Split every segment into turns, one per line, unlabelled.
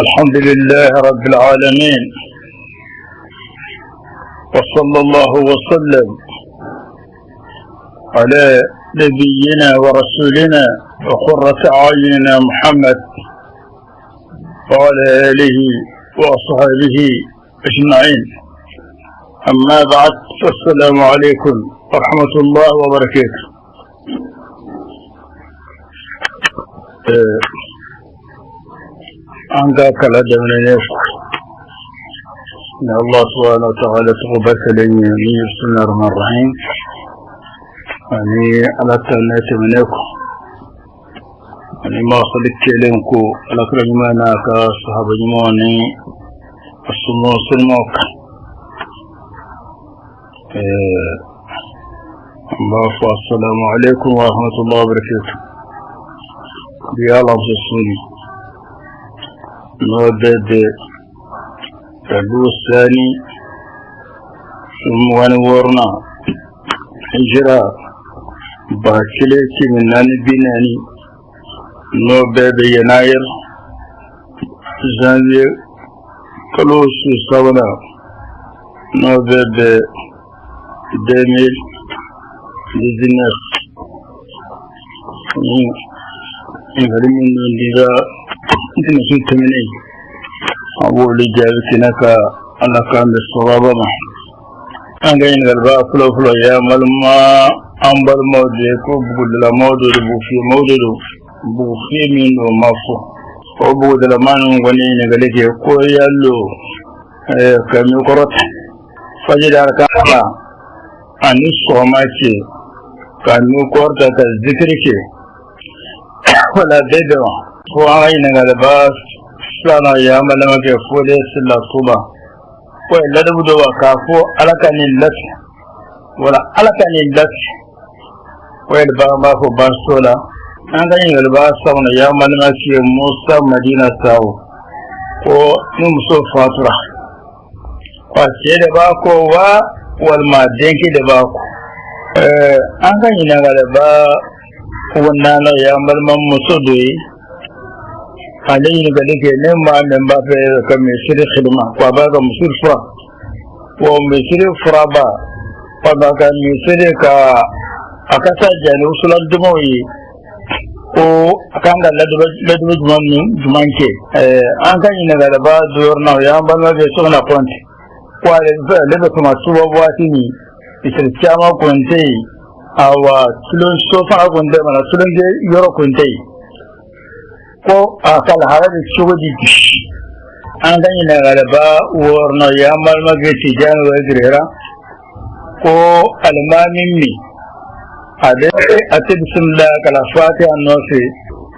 الحمد لله رب العالمين، وصلى الله وسلم على نبينا ورسولنا وقرة أعيننا محمد وعلى آله وأصحابه أجمعين. أما بعد، فالسلام عليكم ورحمة الله وبركاته. An ka kala daminɛ ni Allah subhanahu wa ta'ala tɔgɔ barikalen ye, ni bismillahir rahmanir rahim, ani Ala ta ne tɛmɛnen kɔ, ani masali kelen ko Ala kira ɲuman n'a ka sahaba ɲumanw ni a somɔgɔw somɔgɔw kan. An b'a fɔ assalamu alaikum wa rahmatullahi wa barakatuh. Bi alamisa suni n'o bɛɛ bɛ Rabiu Sani 26nan, hijira 1440, n'o bɛɛ bɛ Yenayir janvier kalo su sabanan, n'o bɛɛ bɛ 2019. Ɲininkali minnu dira ntɛnɛnsu tɛmɛnen, an b'olu jaabi kɛnɛ ka Ala k'an bɛn sawaba ma. An ka ɲininkaliba fɔlɔ fɔlɔ ya balima, an balimaw de ye ko bugudalamaw de don, bugufiyemaw de don, bugufiye min don ma fɔ. O bugudalama ninnu kɔni ye ɲininkali kɛ ko yalo ka mikɔrɔ ta fajiri araka ani sɔgɔma cɛ, ka mikɔrɔ ta ka zikiri kɛ, wala bɛɛ bɛn wa? Fo an ka ɲininkaliba filanan y'an balimakɛ Fode Sila Tuba ko ladabu dɔ wa k'a fɔ Ala ka nin lati, wala Ala ka nin lati, o yɛrɛ ba b'a fɔ baasi t'o la. An ka ɲininkaliba sabanan y'an balimakɛ Musa Madina Sawo ko ni muso fatura, ko a cɛ de b'a ko wa walima denkɛ de b'a ko? An ka ɲininkaliba naaninan y'an balimamuso dɔ ye, ale ɲininkali kɛ ne maa min b'a fɛ ka misiri xidima, ko a b'a ka misiri fura, wa misiri furaba, walima ka misiri ka a ka taa ja ni wusulan dumanw ye, ko a kan ka ladaba jumɛn ni jumɛn kɛ? An ka ɲininkaliba duurunan, o y'an balimakɛ Sɔgɔna Kɔnte, ko ale bɛ kuma suba waati min, misiri caman kun tɛ yen, awa tulon so fana kun tɛ, mana tulonkɛ yɔrɔ kun tɛ yen, ko a ka lahala bɛ cogo di bi? An ka ɲininkaliba wɔɔrɔnan y'an balimakɛ Tijani Wɛgirera, ko alimami min a bɛ a tɛ bisimila kala fatiha nɔfɛ,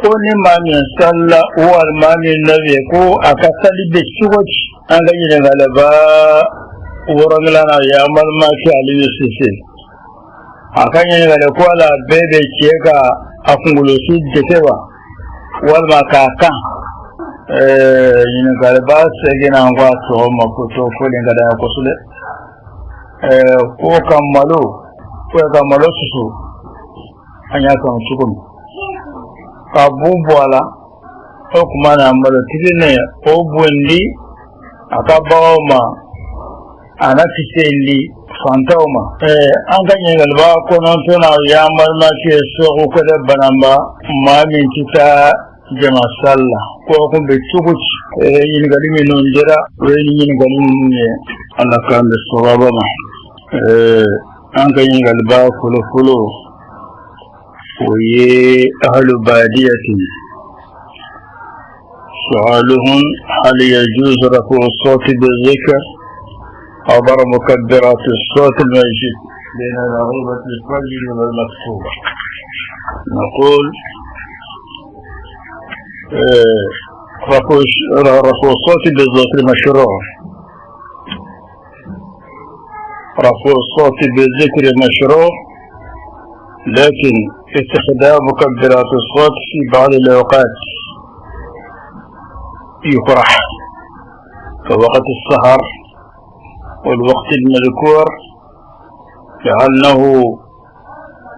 ko ni maa min salila o alimami nɔfɛ, ko a ka sali bɛ cogo di? An ka ɲininkaliba wɔɔrɔnwilanan y'an balimakɛ Aliyu Sise, a ka ɲininkali ko ala bɛɛ bɛ cɛ ka a kunkolosu jate wa, walima k'a kan? Ɲininkaliba seginna an ko a tɔgɔ ma ko to fɔlen ka d'an ye kosɛbɛ, ko ka malo, ko ka malo susu, an y'a faamu cogo min ka bu bɔ a la, o tuma na malotigi ne o bondi a ka baganw ma, a na kisɛ di fantanw ma. An ka ɲininkaliba kɔnɔntɔnna y'an balimakɛ Sɔku Kɔdɛ Bananba, maa min tɛ taa jama sali la, ko a kun bɛ cogo di? Ɲininkali minnu dira, o ye ɲininkali minnu ye, Ala k'an bɛn sawaba ma. An ka ɲininkaliba fɔlɔ fɔlɔ, o ye ahlu badiyatin su'aluhum hal yajuz rafu sawti bizikr عبر مكبرات الصوت المسجد بين رغيبة الفجر والمكتوبة؟ نقول رفع الصوت بالذكر مشروع، رفع الصوت بالذكر مشروع، لكن استخدام مكبرات الصوت في بعض الأوقات يكره، كوقت السهر والوقت المذكور، لأنه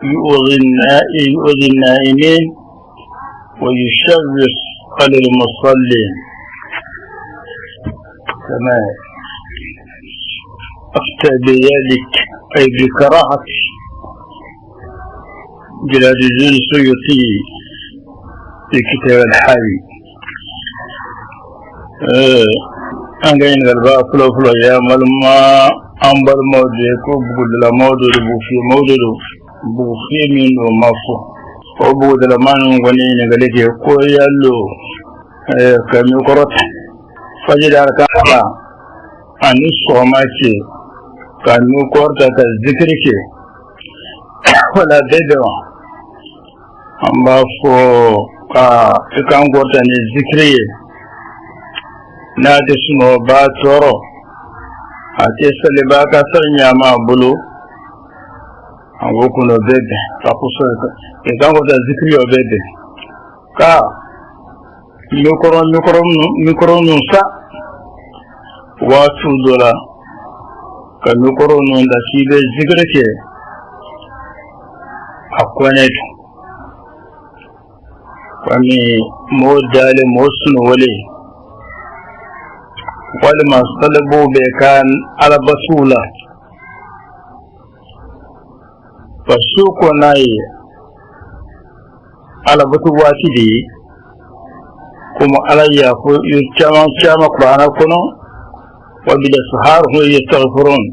يؤذي النائمين ويشوش على المصلين كما أفتى بذلك، أي بكراهة جلال الدين السيوطي في كتاب الحاوي. An ka ɲininkaliba fɔlɔ fɔlɔ ye, an balima, an balimaw de ye ko bugudalamaw de don, bugufiyemaw de don, bugufiye min don ma fɔ. O bugudalama ninnu kɔni ɲininkali kɛ ko yalo ka mikɔrɔ ta fajiri araka ani sɔgɔma cɛ ka mikɔrɔ ta ka zikiri kɛ, wala bɛɛ bɛn wa? An b'a fɔ ka i kan kɔrɔta ni zikiri ye, n'a tɛ sunɔgɔba tɔɔrɔ, a tɛ saliba ka sali ɲama a bolo, an ko kun o bɛɛ bɛn ka kosɛbɛ. I kan kɔrɔta zikiri ye, o bɛɛ bɛn ka mikɔrɔ mikɔrɔ mikɔrɔ ninnu sa waati dɔ la ka mikɔrɔ ninnu da k'i bɛ zikiri kɛ, a kɔnɛ don komi mɔɔ dalen, mɔɔ sunɔgɔlen, walima salibow bɛ ka alabatuw la. Ka su kɔnɔ ye alabatu waati de ye, komi Ala y'a fɔ caman caman Kuranɛ kɔnɔ: wa bil ashar hum yastaghfirun.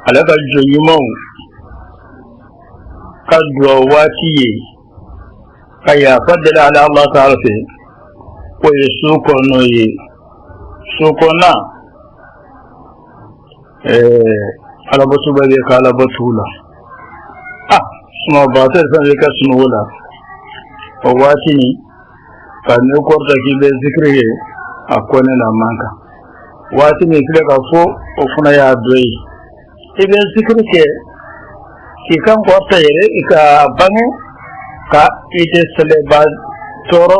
Ale ka jɔn ɲumanw ka duwa waati ye ka yafa deli ala Allah ta'ala fɛ, o ye su kɔnɔ ye. Su kɔnɔna alabatu bɛɛ bɛ ka alabatu la, ah, sunɔgɔbagatɔ yɛrɛ fana bɛ ka sunɔgɔ la o waati ni ka ne kɔrɔta k'i bɛ zikiri ye, a kɔnɛ na man kan. Waati min filɛ ka fɔ, o fana y'a dɔ ye, i bɛ zikiri kɛ k'i kan kɔrɔta yɛrɛ, i ka bange ka i tɛ sɛlɛba tɔɔrɔ,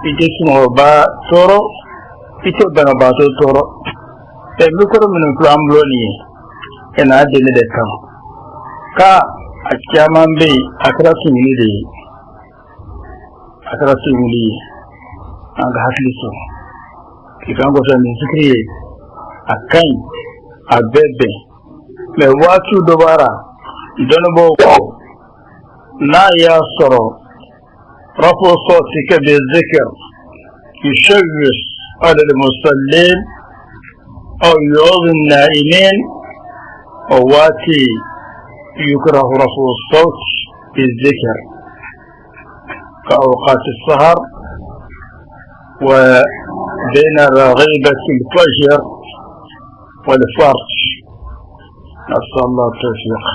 i tɛ sunɔgɔba tɔɔrɔ, i tɛ banabaatɔ tɔɔrɔ. Ɛ, mikoro minnu filɛ an bolo nin ye, e n'a deli de kama ka a caman bɛ yen, a kɛra sumuni de ye, a kɛra sumuni ye. An ka hakili sɔrɔ k'i kan kɔsɔ ni zikiri ye, a ka ɲi, a bɛɛ bɛn. Mɛ waati dɔ b'a la, dɔnnibaaw ko n'a y'a sɔrɔ rafu sawtika bi zikr yushawwish ala al-musallin aw yu'dhi an-na'imin, o waati yukrahu rafu sawt bi zikr ka awqat as-sahar wa بين رغيبة الفجر والفرج. نسأل الله التوفيق.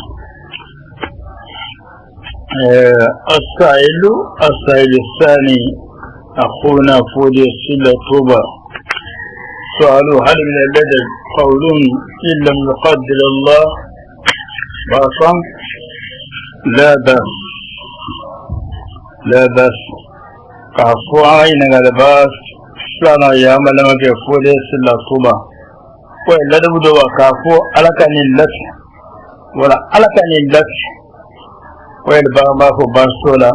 السائل الثاني أخونا فودي سيلة طوبة، سألوه: هل من الأدب قول إن لم يقدر الله بأسا؟ لا بأس، لا بأس. كعفو عين على بأس filanan ye, an balimakɛ Fode Sila Tuba ko ladabu dɔ wa k'a fɔ Ala ka nin lati wala Ala ka nin lati o yɛrɛ bagan b'a fɔ baasi t'o la.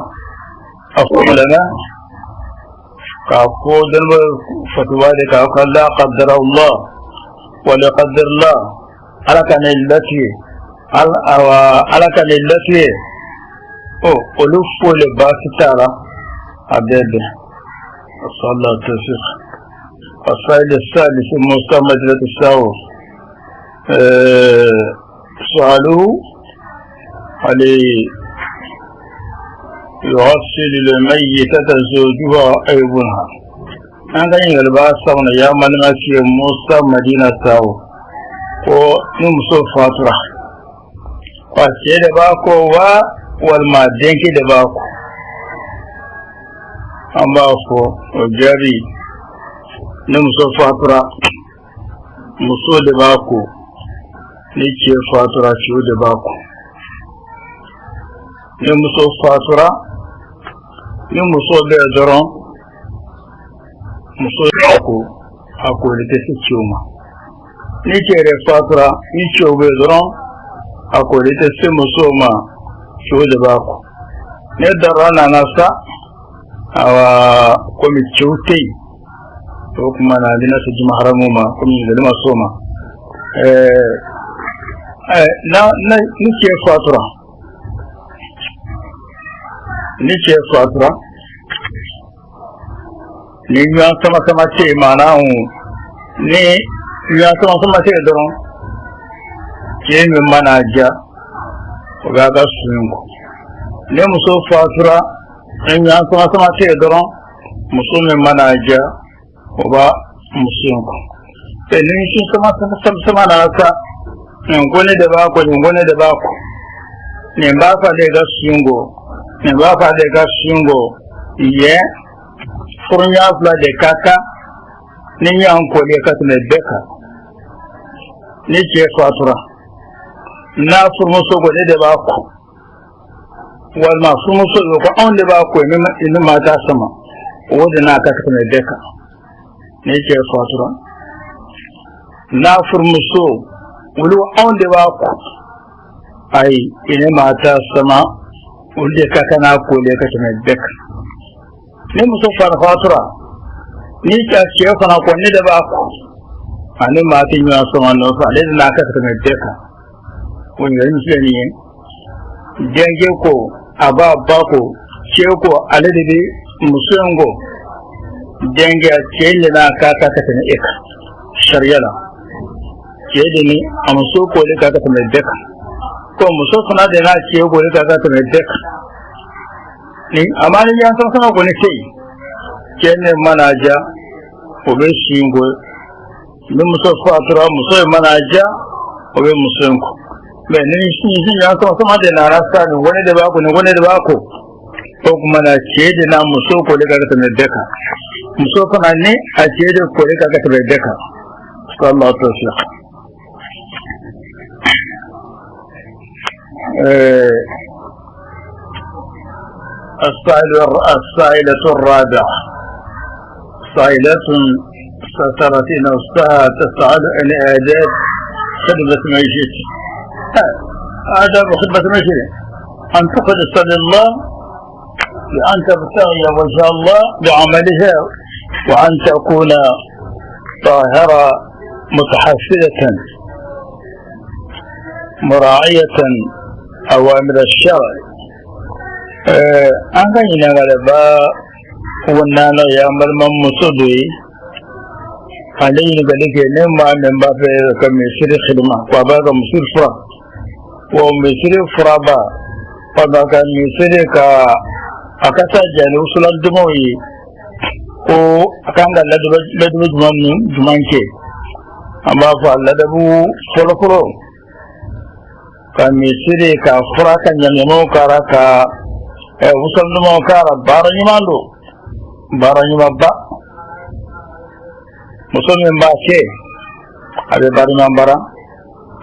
A fɔlɔla k'a fɔ dɔnniba fatuwa de k'a fɔ la qaddara Allah wa la qaddar Allah, Ala ka nin lati, Ala ka nin lati, ɔ olu fo le baasi t'a la, a bɛɛ bɛn. أسأل الله التوفيق. السائل الثالث موسى مجلة الساو، سؤاله: هل يغسل الميتة زوجها أو ابنها؟ An ka ɲininkali b'a sabanan ya malima ce Musa Madina Sawo, ko ni muso fatura, ko a cɛ de b'a ko wa walima denkɛ de b'a ko? An b'a fɔ o jaabi, ni muso fatura, muso de b'a ko; ni cɛ fatura, cɛw de b'a ko. Ni muso fatura, ni muso bɛ yen dɔrɔn, muso b'a ko, a koli tɛ se cɛw ma. Ni cɛ yɛrɛ fatura, ni cɛw bɛ yen dɔrɔn, a koli tɛ se musow ma, cɛw de b'a ko. Ni dara nana sa. Awa komi cɛw tɛ yen, o tuma na an bɛna se juma haramu ma, komi ɲininkali ma s'o ma. Na na ni cɛ fatura, ni cɛ fatura, ni ɲɔgɔn sama sama tɛ yen, maana ni ɲɔgɔn sama sama tɛ yen dɔrɔn, cɛ min mana ja, o b'a ka su in kɔ. Ni muso fatura, ni ɲɔgɔn sama sama tɛ yen dɔrɔn, muso min mana ja, o b'a muso in kɔ. Ni sin sama sama sama nana sa, nin ko ne de b'a kɔ, nin ko ne de b'a kɔ, nin b'a fɔ ale ka su in kɔ, nin b'a fɔ ale ka su in kɔ, yen furuɲɔgɔn fila de ka kan ni ɲɔgɔn kɔli ka tɛmɛ bɛɛ kan. Ni cɛ fatura, n'a furumuso ko ne de b'a kɔ, walima furumuso ko anw de b'a kɔ, ni maa t'a sama, o de n'a ka tɛmɛ bɛɛ kan. Ni cɛ fatura, n'a furumuso olu anw de b'a kɔ, ayi, i ni maa t'a sama, olu de ka kan n'a kɔli ka tɛmɛ bɛɛ kan. Ni muso fana fatura, ni ka cɛ fana kɔ ne de b'a kɔ, ani maa tɛ ɲɔgɔn sama nɔfɛ, ale de n'a ka tɛmɛ bɛɛ kan. O ɲininkali min filɛ nin ye, denkɛ ko a b'a ba ko, cɛ ko ale de bɛ muso in kɔ, denkɛ cɛ de n'a ka kan ka tɛmɛ e kan sariya la. Cɛ de ni a muso kɔli ka ka tɛmɛ bɛɛ kan, ko muso fana de n'a cɛ kɔli ka ka tɛmɛ bɛɛ kan. Ni a ma ni ɲɔgɔn sama sama kɔni tɛ yen, cɛ min mana ja, o bɛ si in kɔ. Ni muso fatura, muso in mana ja, o bɛ muso in kɔ. Mɛ ni ɲɔgɔn sama sama de nana sa, nin ko ne de b'a ko, nin ko ne de b'a ko, o tuma na cɛ de n'a muso kɔli ka tɛmɛ bɛɛ kan, muso fana ni a cɛ de kɔli ka tɛmɛ bɛɛ kan. Sallallahu alaihi wa sallam. السائلة الرابعة سائلة سترت نفسها تسأل عن آداب خدمة المسجد. آداب خدمة المسجد أن تخلص لله، بأن تبتغي وجه الله بعملها، وأن تكون طاهرة متحفظة مراعية أوامر الشرع. An ka ɲininkaliba naana ye an balimamuso dɔ ye, ale ɲininkali kɛ ne maa min b'a fɛ ka misiri xidima, ko a b'a ka misiri fura, wa misiri furaba, walima ka misiri ka a ka taa ja ni wusulan dumanw ye, ko a kan ka ladabu jumɛn kɛ. An b'a fɔ a ladabu fɔlɔfɔlɔ, ka misiri ka fura, ka ɲaɲamaw kara, ka wusulan dumanw kara, baara ɲuman don, baara ɲumanba. Muso min b'a kɛ, a bɛ baara ɲuman baara.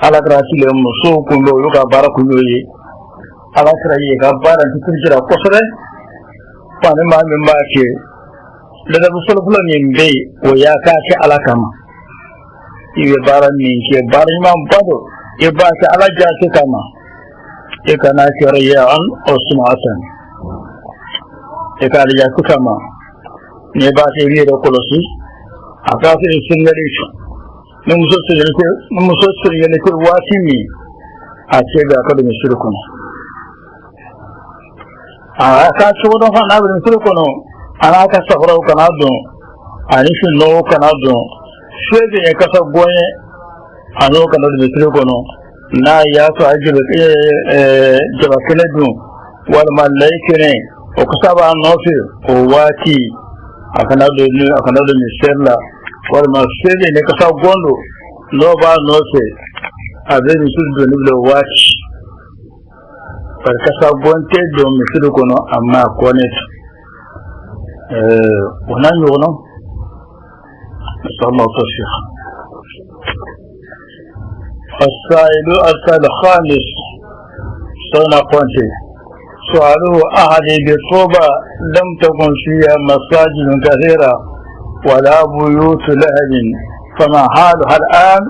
Ala kɛra tile musow kun bɛ, olu ka baara kun y'o ye. Ala kɛra ye ka baara titiri jira kosɛbɛ. Wa ni maa min b'a kɛ, ladabu fɔlɔfɔlɔ min bɛ yen, o y'a k'a kɛ Ala kama. I bɛ baara min kɛ, baara ɲumanba don, i b'a kɛ Ala jaati kama. I kana kɛ riya'an aw sum'atan, i k'a jaati kama. N'i b'a kɛ, i b'i yɛrɛ kɔlɔsi, a k'a sɔrɔ i siriyalen. Ni muso siriyalen tɛ waati min, a cɛ bɛ a ka don misiri kɔnɔ. A ka cogo dɔ fana, n'a bɛ misiri kɔnɔ, a n'a ka safaraw kana don, ani finɔgɔw kana don, fɛn fɛn ye kasa gɔn ye, a n'o kana don misiri kɔnɔ. N'a y'a sɔrɔ a jaba kɛnɛ dun walima layi kɛnɛ, o kasa b'a nɔfɛ o waati, a kana don misiri la. Walima fɛn fɛn ni kasa gɔn don, n'o b'a nɔfɛ, a bɛ misiri donni bila o waati. Bari kasa gɔn tɛ don misiri kɔnɔ, a ma kɔnɛ o n'a ɲɔgɔnna. نسأل الله التوفيق. السائل الخامس سنة قنتي سؤاله أحد بطوبة لم تكن فيها مساجد كثيرة ولا بيوت لهب، فما حالها الآن؟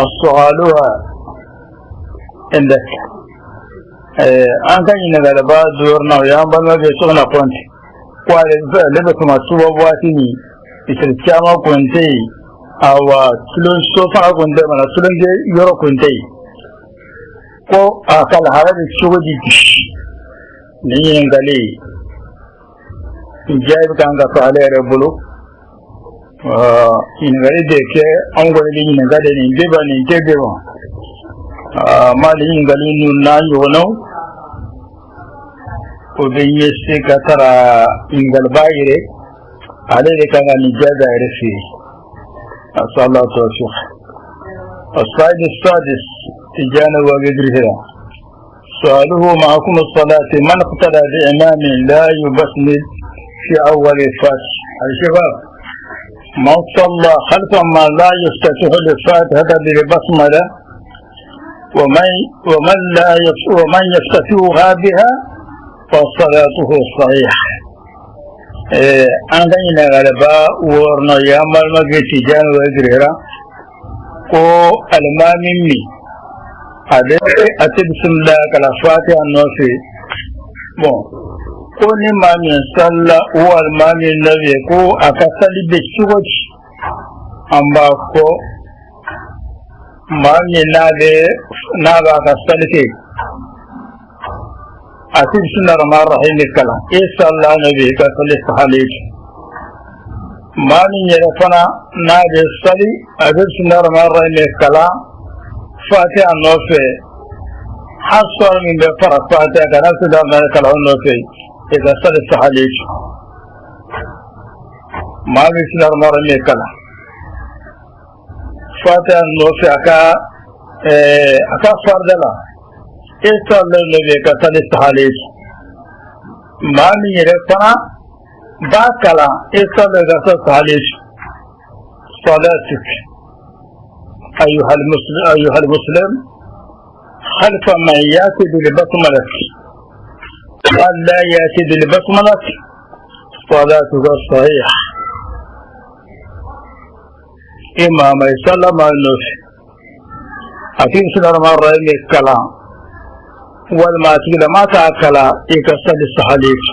السؤالها عندك. An ka ɲininkaliba duurunan o y'an balimakɛ Sɔgɔna Kɔnte. Ko ale bɛ tuma suba waati min misiri caman kun tɛ yen, awa tulon so fana kun tɛ mana tulonkɛ yɔrɔ kun tɛ yen, ko a ka lahara bɛ cogo di bi? Nin ɲininkali jaabi kan ka to ale yɛrɛ bolo. Ɲininkali de kɛ anw kɔni bɛ ɲininka de nin bɛ ban nin tɛ bɛ ban maa ni ɲininkali ninnu n'a ɲɔgɔnnaw o bɛ ɲɛsin ka taara ɲininkaliba yɛrɛ ale de kan ka nin jaabi a yɛrɛ fɛ yen. أسأل الله التوفيق. السائل السادس تجانا وقدره سؤاله معكم الصلاة من اقتدى بإمام لا يبسمل في أول الفاتحة. يا شباب من صلى خلف ما لا يفتتح الفاتحة بالبسملة ومن يفتتحها بها فصلاته صحيحة. An ka ɲininkaliba wɔɔrɔnan ye an balimakɛ Tijani Wagirera ko alimami min a bɛ a tɛ bisimila ka na fatiha nɔfɛ, bon ko ni maa min salila o alimami nɔfɛ ko a ka sali bɛ cogo di? An b'a fɔ maa min n'a b'a ka sali kɛ a tɛ bisimilahi rahmani rahim kalan, e salila nɔfɛ i ka sali sahalen. Maa min yɛrɛ fana n'a bɛ sali a bɛ bisimilahi rahmani rahim kalan fatiha nɔfɛ, hali sɔrɔ min bɛ fara fatiha kan n'a bisimilahi rahmani kalan o nɔfɛ i ka sali sahalen. Maa min bisimilahi rahmani rahim kalan fatiha nɔfɛ a ka farida la, e salila nɔfɛ ka sali sahalen. Maa min yɛrɛ fana b'a kalan e salila ka sali sahalen. صلاتك أيها المسلم خلف من يأتي بالبسملة قال لا يأتي بالبسملة صلاتك صحيحة. إمام يسلم النفس أتي بسم الله الرحمن الرحيم الكلام والما تقول ما تأكل يكسل السحاليك.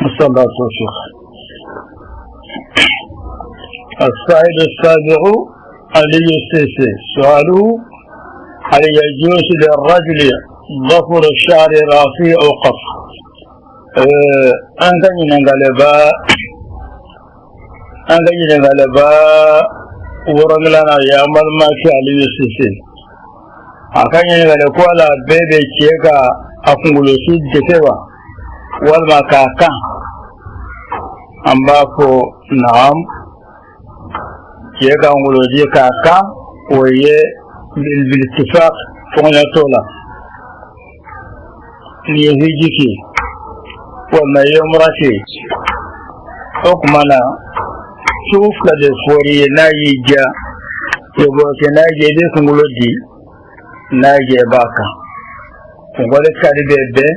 نسأل الله التوفيق. السائل السابع علي السيسي سؤاله هل يجوز للرجل ظفر الشعر راسي أو قص؟ أنت ɲininkaliba wɔɔrɔnna ya balimakɛ Aliyu Sise a ka ɲininkali ko ala bɛɛ bɛ cɛ ka a kunkolosi dɛsɛ wa walima k'a kan? An b'a fɔ naam, cɛ ka kunkolosi k'a kan o ye bilbiltifaq fɔɲɔ t'o la. N'i ye hiji kɛ walima i ye umra kɛ o tuma na cogo fila de fɔr'i ye, n'a y'i diya i b'o kɛ, n'a y'i diya i bɛ kunkolo di, n'a y'i diya i b'a kan. Kunkolo kari bɛ bɛn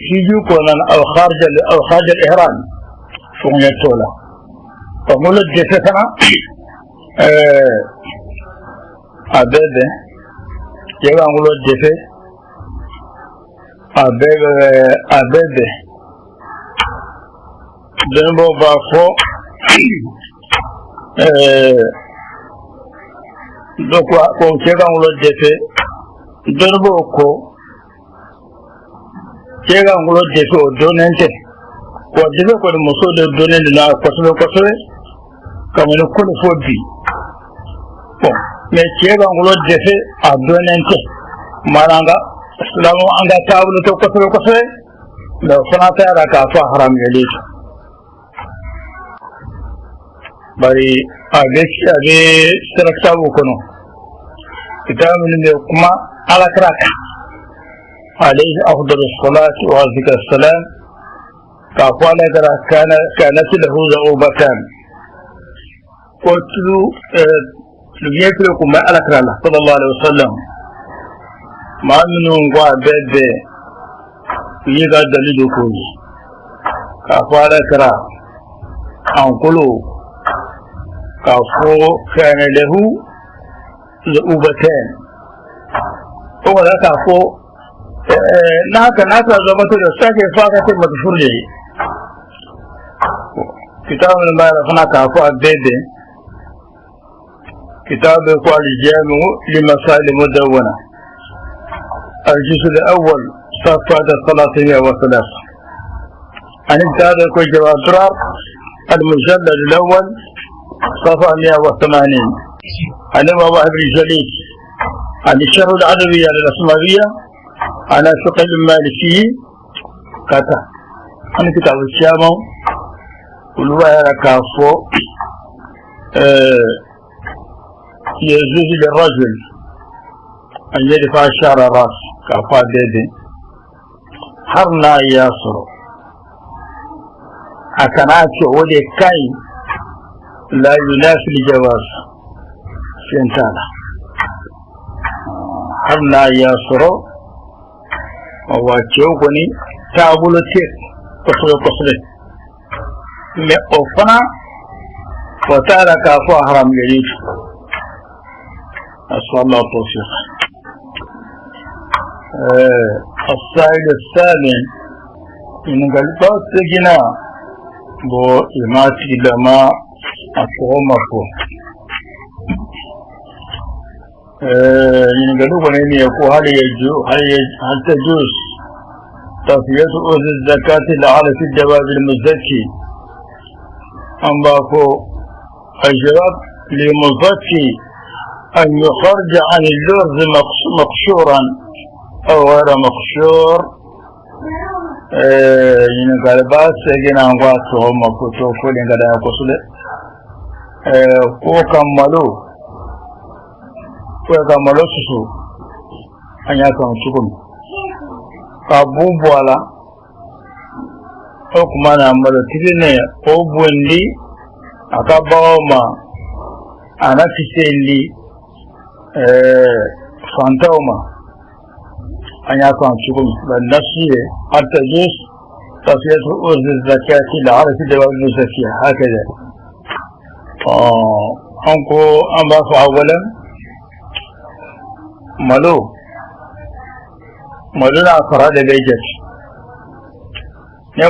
hiji kɔnɔna na aw kharij al-ihram fɔɲɔ t'o la. Kunkolo dɛsɛ fana a bɛ bɛn cɛ ka kunkolo dɛsɛ a bɛ bɛn. Dɔnnibaaw b'a fɔ ko cɛ ka kunkolo dɛsɛ, dɔnnibaaw ko cɛ ka kunkolo dɛsɛ o dɔnnen tɛ, wa dɛsɛ kɔni muso de dɔnnen don n'a kosɛbɛ kosɛbɛ kabini kolo fo bi. Bon mɛ cɛ ka kunkolo dɛsɛ a dɔnnen tɛ, maana an ka silamɛw an ka taabolo tɛ kosɛbɛ kosɛbɛ, mɛ o fana t'a yira k'a fɔ a haramuyalen don. Bari a bɛ sira kitabu kɔnɔ, kitabu minnu bɛ kuma ala kira kan alayhi afdalu salatu wa azka salam, k'a fɔ ala kira kanat lahu za'ubatan, ko tulu biɲɛ tulu kun bɛ ala kira la sallallahu alaihi wasallam. Maa minnu ko a bɛɛ bɛn u y'i ka dalilu k'o ye k'a fɔ ala kira an kolo k'a fɔ kana lahu za'ubatan, o wala k'a fɔ N'a ka n'a ka zama to da sake fa ka te mata furu ye kitabu min b'a la fana k'a fɔ a bɛɛ bɛn kitabu ko al-jami'u li masail mudawwana al-juz al-awwal صفحة 303 عن كتاب جواب درار المجلد الأول صفحة 180 عن مواهب الجليل عن الشرح العربية للأسماوية على فقه المالكي كتا عن كتاب الشام والواير كافو يجوز للرجل أن يرفع شعر الرأس كافا ديدي har n'a y'a sɔrɔ a kana kɛ o de ka ɲi la yunafi jawaz fɛn t'a la har n'a y'a sɔrɔ wa cɛw kɔni taabolo tɛ kosɛbɛ kosɛbɛ mɛ o fana o t'a la k'a fɔ a haramuyalen don asalaam tawfiq. السائل الثاني من قلبه سجنا بو إماتي لما أقومكو من قلبه أن يقول هل يجوز هل تجوز تصفية أرز الزكاة لعلى الجواب المزكي أم باكو الجواب للمزكي أن يخرج عن اللرز مقشورا أو غير مقشور. ɲininkaliba seginna an ko a tɔgɔ ma ko to foli ka d'an ye kosɛbɛ. Ko ka malo ko ka malo susu an y'a faamu cogo min ka bu bɔ a la o tuma na malotigi ne o bondi a ka baganw ma a n'a kisɛ di fantanw ma an y'a faamu cogo min ba nasi ye التجوز تصفية أرز الزكاة لعرف جواب المزكية هكذا. أنكو أنبا أولا ملو ملو نعفرا لبيجت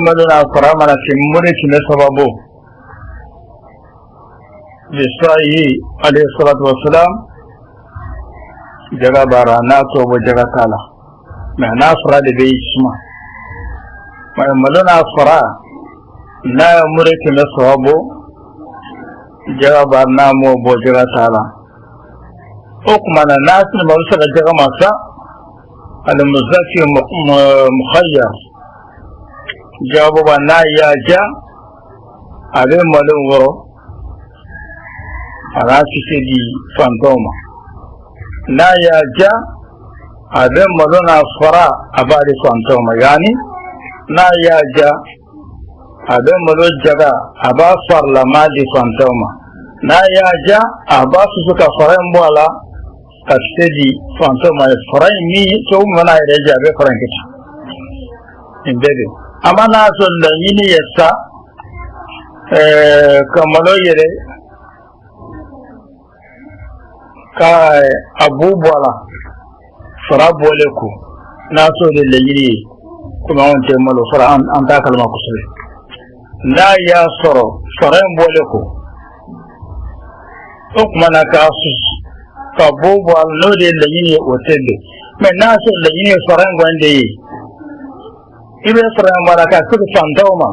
ملو نعفرا منا تمرك نسببه بسائه عليه الصلاة والسلام جغا باراناتو وجغا تالا ما نعفرا لبيجت malo n'a fara n'a ye mure kɛmɛ saba bɔ jaga b'a n'a m'o bɔ jaga t'a la o tuma na n'a sina malo sera jaga ma sa alimuzaki mukhayyar jaga bɔ n'a y'a ja a bɛ malo wɔrɔ a n'a kisɛ di fantanw ma n'a y'a ja a bɛ malo n'a fara a b'a di fantanw ma yaani n'a y'a ja a bɛ malo jaga a b'a farilama di fantanw ma n'a y'a ja a b'a susu ka fara in bɔ a la ka se di fantanw ma fara in min cogo min mana yɛrɛ ja a bɛ fara in kɛ tan nin bɛɛ de a ma n'a sɔrɔ laɲini ye sa ka malo yɛrɛ ka a bu bɔ a la fara bɔlen ko n'a sɔrɔ de laɲini ye komi anw tɛ malo fara an t'a kalama kosɛbɛ n'a y'a sɔrɔ fara in bɔlen ko o tuma na k'a susu ka bɔ bɔ a la n'o de ye laɲini ye o tɛ bɛn mɛ n'a sɔrɔ laɲini ye fara in kɔni de ye i bɛ fara in bɔ a la ka se fantanw ma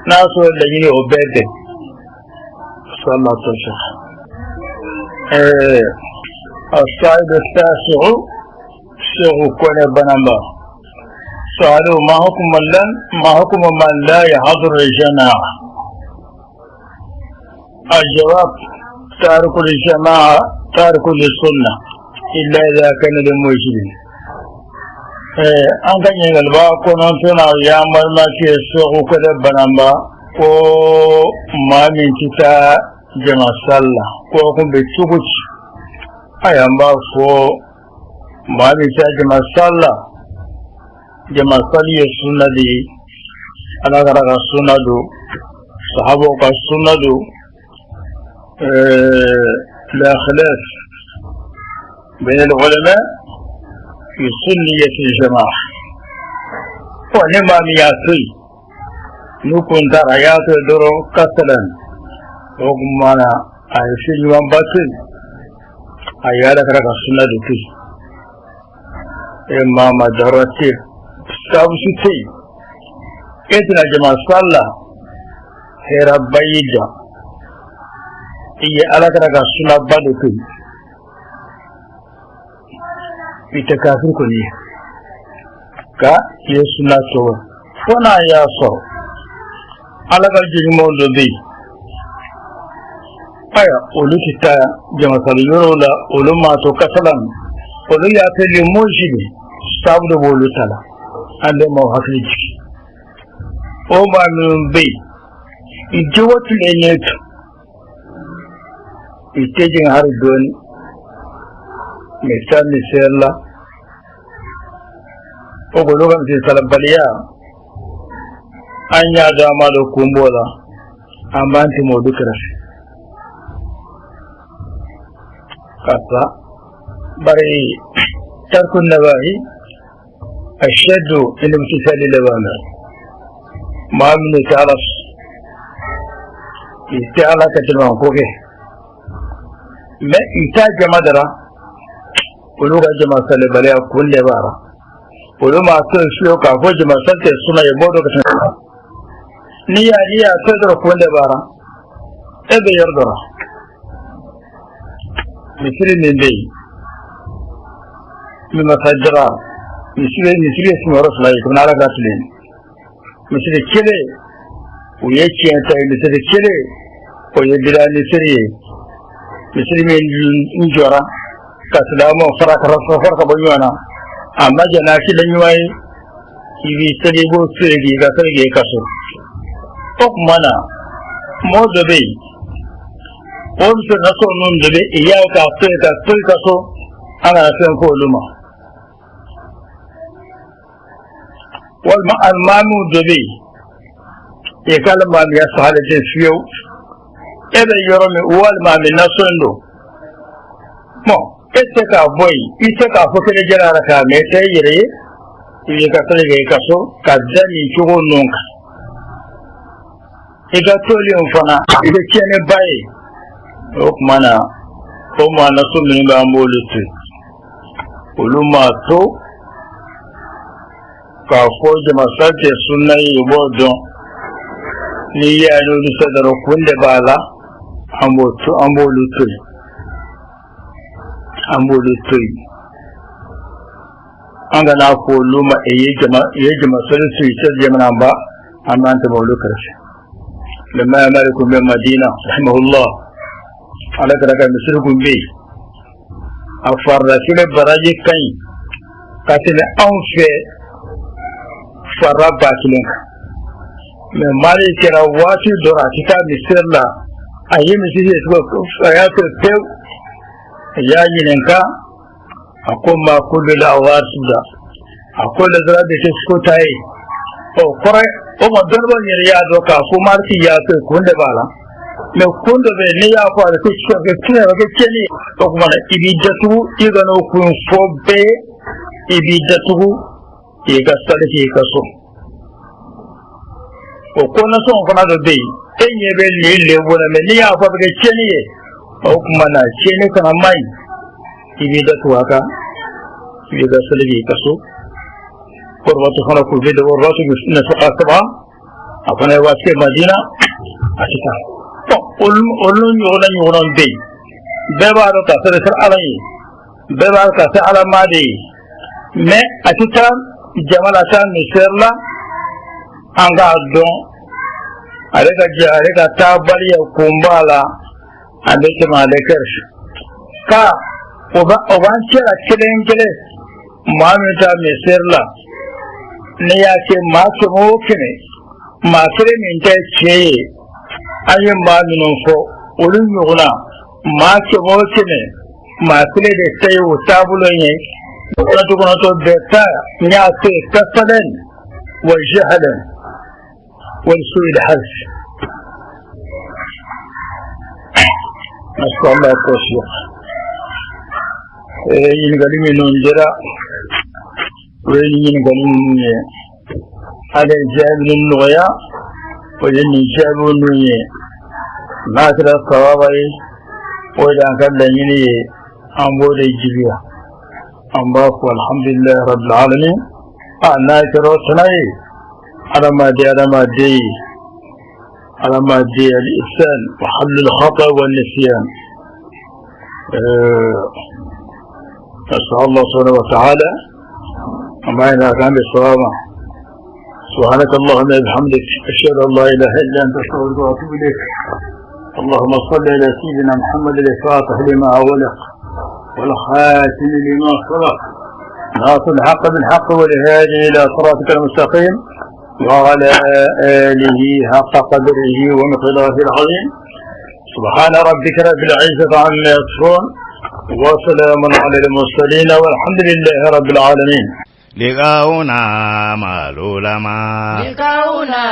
n'a sɔrɔ laɲini ye o bɛɛ bɛn sallallahu alaihi wa sallam. الصعيد التاسع شيخ كون بنamba سألوا ما حكم ما حكم من لا يحضر الجماعة؟ الجواب تارك الجماعة تارك للسنة إلا إذا كان للمجرم. an ka ɲininkaliba kɔnɔntɔn na y'an balimakɛ Segu Kɛlɛ Bananba ko maa min tɛ taa jama sali la ko kun bɛ cogo di? Ayiwa an b'a fɔ maa min tɛ taa jama sali la jama sali ye sunna de ye Ala kira ka sunna don sahabaw ka sunna don la khilaf بين العلماء Fi sunniyati jama'a, ɔ ne maa min y'a to yen, n'u kun taara a y'a to yen dɔrɔn kasalan, o tuma na a ye fɛn ɲumanba to yen, a ye Ala kɛra ka sunna de to yen. E maa ma dɔrɔn tɛ yen, sabu si tɛ yen e tɛna jama sali la, hɛrɛba y'i dan, i ye Ala kɛra ka sunnaba de to yen, i tɛ kafiri kɔni ye, nka i ye sunna sɔrɔ. Fo n'a y'a sɔrɔ Ala ka jɔn ɲumanw dɔ bɛ yen, ayiwa, olu tɛ taa jamasali yɔrɔw la, olu m'a to kasalan, olu y'a to limoji de sabu de b'olu ta la. An bɛ maaw hakili jigin, o maa minnu bɛ yen, i jogo tilennen to, i tɛ jigin hali dɔɔni, mɛ taa misɛri la, o k'olu ka misi salabaliya, an y'a dɔn, an b'a dɔn kun b'o la, an b'an tɛmɛ olu kɛrɛfɛ karisa. Bari tarku nawahi ashaddu min imtithali lawamir. Maa minnu tɛ Ala, i tɛ Ala ka tɛmɛ ko kɛ, mɛ i t'a jama dara, olu ka jama salibaliya kun de b'a la, olu m'a to yen fiyewu k'a fɔ jama sali tɛ suna ye bɔ dɔ ka tɛmɛ. N'i y'a to dɔrɔn, kun de b'a la, e bɛ yɔrɔ dɔ la, misiri min bɛ yen min masajira, misiri ye sigiyɔrɔ fila ye komi Ala ka tile, misiri kelen o ye tiɲɛ ta ye, misiri kelen o ye bida misiri ye, misiri min n jɔra ka silamɛw fara ka fara ka bɔ ɲɔgɔn na, a ma jɛn n'a hakilina ɲuman ye, i b'i seli, i b'o to yen k'i ka seli k'i ka so. O tuma na mɔgɔ dɔ bɛ yen, o muso nasɔn ninnu de bɛ i y'a ye k'a to yen ka to i ka so, an kana fɛn fɔ olu ma. Walima alimamiw dɔ bɛ yen, i ka alimamiya sahalen tɛ fiyewu, e bɛ yɔrɔ min, walima a min nasɔn don, bɔn, e tɛ k'a bɔ yen, i tɛ k'a fɔ kelen jɛra la k'a mɛn, tɛ i yɛrɛ ye, i b'i ka seli kɛ i ka so ka da nin cogo ninnu kan. I ka toli in fana, i bɛ tiɲɛniba ye. O tuma na o maa naso minnu bɛ, an b'olu to yen, olu m'a to k'a fɔ jamasa tɛ sunna ye, i b'o dɔn. N'i y'a n'olu fɛ dɔrɔn, kun de b'a la, an b'o to, an b'olu to yen, an b'olu to yen, an kana fɔ olu ma e ye jama, i ye jama sali to yen, tɛ jamana ba, an b'an tɛmɛ olu kɛrɛfɛ. Lamaya Malik kun bɛ Madina rahimahullah, Ala kɛra ka misiri kun bɛ yen, a farida kelen baraji ka ɲi ka tɛmɛ anw fɛ farida 10,000 kan. Mɛ Mali kɛra waati dɔ la, a tɛ taa misiri la, a ye misiri ye cogo, a y'a to pewu. A y'a ɲininka, a ko ma kullu la waati la, a ko lazara bɛ kɛ ko ta ye. O kɔrɔ, o ma dɔnnibaaw yɛrɛ y'a dɔn k'a fɔ Maliki y'a to yen, kun de b'a la. Mɛ kun dɔ bɛ yen, n'i y'a fɔ a bɛ kɛ tiɲɛ, a bɛ kɛ tiɲɛni ye. O tuma na i b'i datugu, i kana o kun fɔ bɛɛ ye, i b'i datugu k'i ka sali k'i ka so. O ko nasɔngɔ fana dɔ bɛ yen, e ɲɛ bɛ nin lebu la, mɛ n'i y'a fɔ a bɛ kɛ tiɲɛni ye. O tuma na tiɲɛni fana man ɲi, i b'i datugu a kan, i b'i ka sali k'i ka so. Kɔrɔbatɔ fana k'u bɛ kɔrɔbatɔ bɛ nafaga saba, a fana ye waati kɛ Madina, a tɛ taa. Bɔn, olu ɲɔgɔnna bɛ yen, bɛɛ b'a dɔn k'a sɛbɛn Ala ye, bɛɛ b'a dɔn k'a fɛ Ala maa de ye, mɛ a tɛ taa jama la, taa misɛri la. An k'a dɔn ale ka jɛ, ale ka taabaliya kun b'a la, an bɛ tɛmɛ ale kɛrɛfɛ ka o b'an cɛ la kelen kelen. Maa min taa misɛri la, n'i y'a kɛ maa kɛmɛ o kɛmɛ, maa kelen min tɛ tiɲɛ ye, an ye maa minnu fɔ, olu ɲɔgɔnna maa kɛmɛ o kɛmɛ, maa kelen de ta ye o taabolo in ye. Kɔnɔtɔ kɔnɔtɔ bɛɛ ta n y'a to yen kasalan wa jahalan wa su'il hazf. Nas'al Allah tawfiq. Ɲininkali minnu jɛra. O ye nin ɲininkali ninnu ye. Ala ye jaabi ninnu nɔgɔya, o ye nin jaabi ninnu ye. N'a kɛra sawaba ye, o de y'an ka laɲini ye, an b'o de jigiya. An b'a fɔ alhamdulilayi rabbil alamin. A n'a kɛra o tana ye, adamaden adamaden ye adamaden al-insan wa halul khata wa nisyan. نسأل الله سبحانه وتعالى وما كان بالصواب. سبحانك اللهم وبحمدك، أشهد أن لا إله إلا أنت، أستغفرك وأتوب إليك. اللهم صل على سيدنا محمد الفاتح لما أغلق والخاتم لما سبق ناصر الحق بالحق والهادي إلى صراطك المستقيم وعلى آله حق قدره ومقداره العظيم. سبحان ربك رب العزة عما يصفون وسلام على المرسلين والحمد لله رب العالمين.
لقاؤنا مع العلماء،
لقاؤنا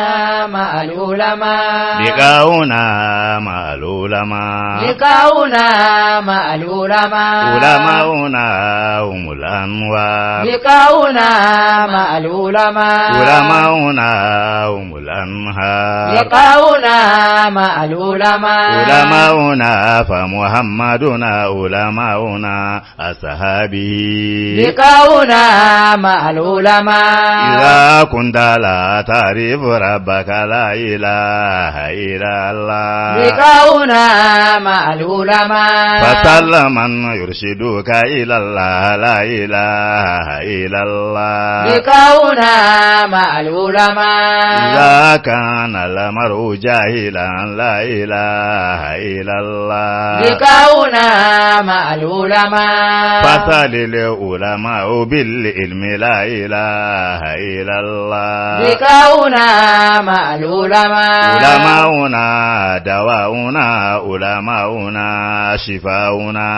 مع العلماء،
لقاؤنا مع العلماء،
لقاؤنا مع العلماء،
علماؤنا هم الأنوار،
لقاؤنا مع العلماء،
علماؤنا هم الأنهار،
لقاؤنا مع العلماء،
علماؤنا فمحمدنا علماؤنا أصحابه،
لقاؤنا مع العلماء.
إذا كنت لا تعرف ربك لا إله إلا الله،
لقاؤنا مع العلماء،
فسل من يرشدك إلى الله لا إله إلا الله،
لقاؤنا مع العلماء.
إذا كان المرء جاهلا لا إله إلا الله،
لقاؤنا مع العلماء،
فسل العلماء بالعلم لا إله إلا الله،
لقاؤنا مع العلماء،
علماؤنا دواؤنا علماؤنا شفاؤنا،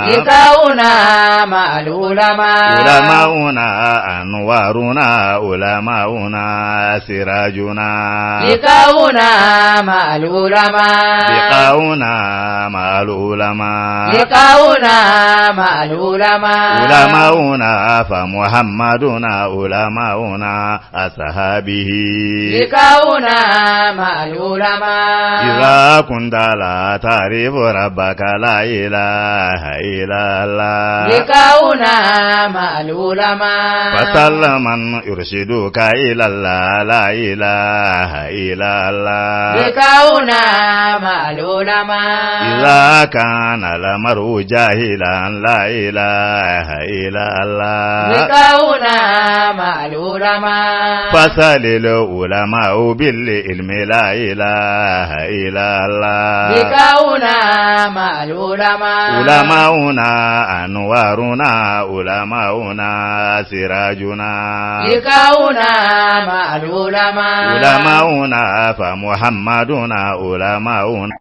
لقاؤنا مع العلماء،
علماؤنا أنوارنا علماؤنا سراجنا،
لقاؤنا مع العلماء،
لقاؤنا مع العلماء،
لقاؤنا مع العلماء،
علماؤنا فمحمدنا علماؤنا أصحابه،
لقاؤنا مع العلماء.
إذا كنت لا تعرف ربك لا إله إلا الله،
لقاؤنا مع العلماء،
فسل من يرشدك إلى الله لا إله إلا الله،
لقاؤنا مع العلماء.
إذا كان المرء جاهلا لا إله إلا الله،
لقاؤنا مع العلماء،
فسل العلماء بالعلم لا إله إلا الله،
لقاؤنا مع العلماء،
علماؤنا أنوارنا علماؤنا سراجنا،
لقاؤنا مع العلماء،
علماؤنا فمحمدنا علماؤنا.